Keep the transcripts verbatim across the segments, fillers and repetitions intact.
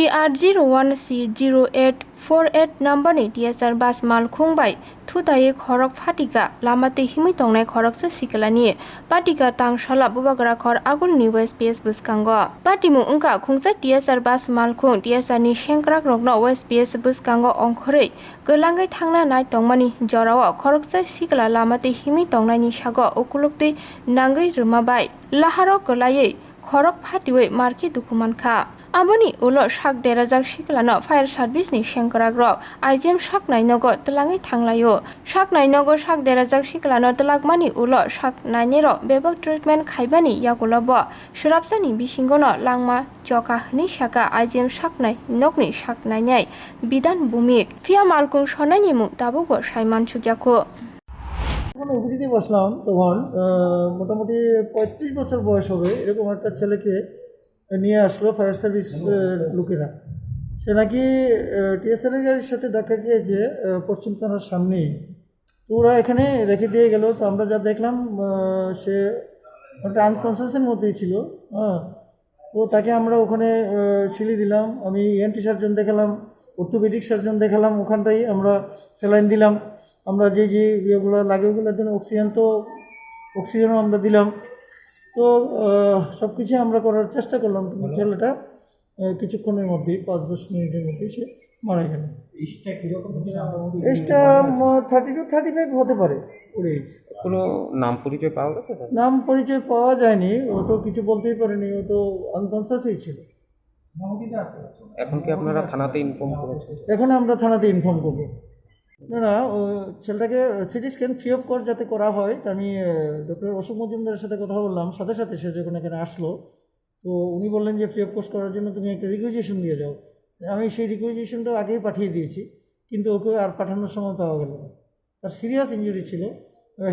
R zero one C zero eight four eight number ni T S R bus malkhung bai thutaiwi khorok phatika lama tei himwi tongnai khoroksa sikla ni patika tangsala Bubagra khor Agulni West P S bwskango. Patimung wngkha khungsa T S R bus malkhung T S R ni sengkrak rokno West P S bwskango ongkhorwi kwlangwi thangna nai tongmani jorao khoroksa sikla lama tei himwi tongnaini sago ukuluk twi nangwi rwma bai laharo kwlaiwi khorok phatiwi markhe dukhu mankha. Aboni ulo sak derajak siklano fire service ni sengkrakrok I G M saknai nogo twlangwi thanglaio. Saknai nogo sak derajak siklano twlakmani ulo sak nainairok bebak treatment khaibani yagulo bo swrapsani bisingono langma choka hwnwi saka I G M saknai nokni sak nainai Bidan Bhumik. Phiya malkung sonnaini mung tabukbo sai mansukya kho. যখন ওপিডিতে বসলাম, তখন আহ, মোটামুটি পঁয়ত্রিশ বছর বয়স হবে, এরকম একটা ছেলেকে নিয়ে আসলো ফায়ার সার্ভিস আহ, লোকেরা। সে নাকি টিএসআর এর গাড়ির সাথে ধাক্কা খেয়েছে আহ, পশ্চিম থানার সামনেই। তো ওরা এখানে রেখে দিয়ে গেল। তো আমরা যা দেখলাম, আহ, সে একটা আনকনসিয়াসের মধ্যেই ছিল। হ্যাঁ, তো তাকে আমরা ওখানে আহ, সিলি দিলাম। আমি ইএনটি সার্জন দেখালাম, অর্থোপেডিক সার্জন দেখালাম, ওখানটাই আমরা স্যালাইন দিলাম। আমরা যে যে ইয়েগুলো লাগে ওগুলোর জন্য অক্সিজেন, তো অক্সিজেনও আমরা দিলাম। তো সব কিছু আমরা করার চেষ্টা করলাম, কিন্তু ছেলেটা আহ, কিছুক্ষণের মধ্যেই, পাঁচ দশ মিনিটের মধ্যেই সে মারা গেল। এজটা কিরকম হতে পারে? এজটা থার্টি টু থার্টি ফাইভ হতে পারে। ওর এজ। কোনো নাম পরিচয় পাওয়া গেছে, স্যার? নাম পরিচয় পাওয়া যায়নি, ও তো কিছু বলতেই পারেনি, ও তো আনকনসিয়াসই ছিল। এখন কি আপনারা থানাতে ইনফর্ম করেছেন? এখন আমরা থানাতে ইনফর্ম করব। না, না, ও ছেলেটাকে CT scan free of cost যাতে করা হয়, তা আমি ডক্টর অশোক মজুমদারের সাথে কথা বললাম, সাথে সাথে সে যখন এখানে আসলো, তো উনি বললেন যে ফ্রি অফ কস্ট করার জন্য তুমি একটা রিকুইজিশন দিয়ে যাও। আমি সেই রিকুইজিশনটা আগেই পাঠিয়ে দিয়েছি, কিন্তু ওকে আর পাঠানোর সময় পাওয়া গেল না। তার সিরিয়াস ইঞ্জুরি ছিল,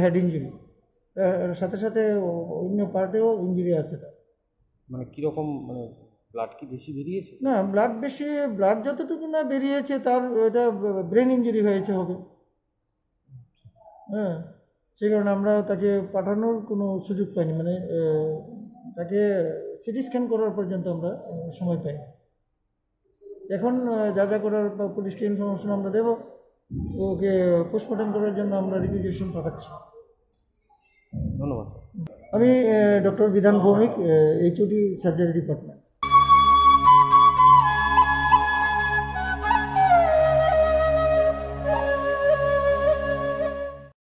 হেড ইঞ্জুরি, সাথে সাথে অন্য পার্টেও ইঞ্জুরি আছে তার। মানে কিরকম, মানে ব্লাড কি বেশি বেরিয়েছে? না, ব্লাড বেশি, ব্লাড যতটুকু না বেরিয়েছে, তার এটা ব্রেন ইঞ্জুরি হয়েছে হবে। হ্যাঁ, সেই কারণে আমরা তাকে পাঠানোর কোনো সুযোগ পাইনি, মানে আহ, তাকে সিটি স্ক্যান করার পর্যন্ত আমরা আহ, সময় পাইনি। এখন আহ, যা যা করার বা পুলিশকে ইনফরমেশন আমরা দেবো, ওকে পোস্টমর্টম করার জন্য আমরা রিকুইজিশন পাঠাচ্ছি। ধন্যবাদ। আমি ডক্টর বিধান ভৌমিক, এইচওডি সার্জারি ডিপার্টমেন্ট।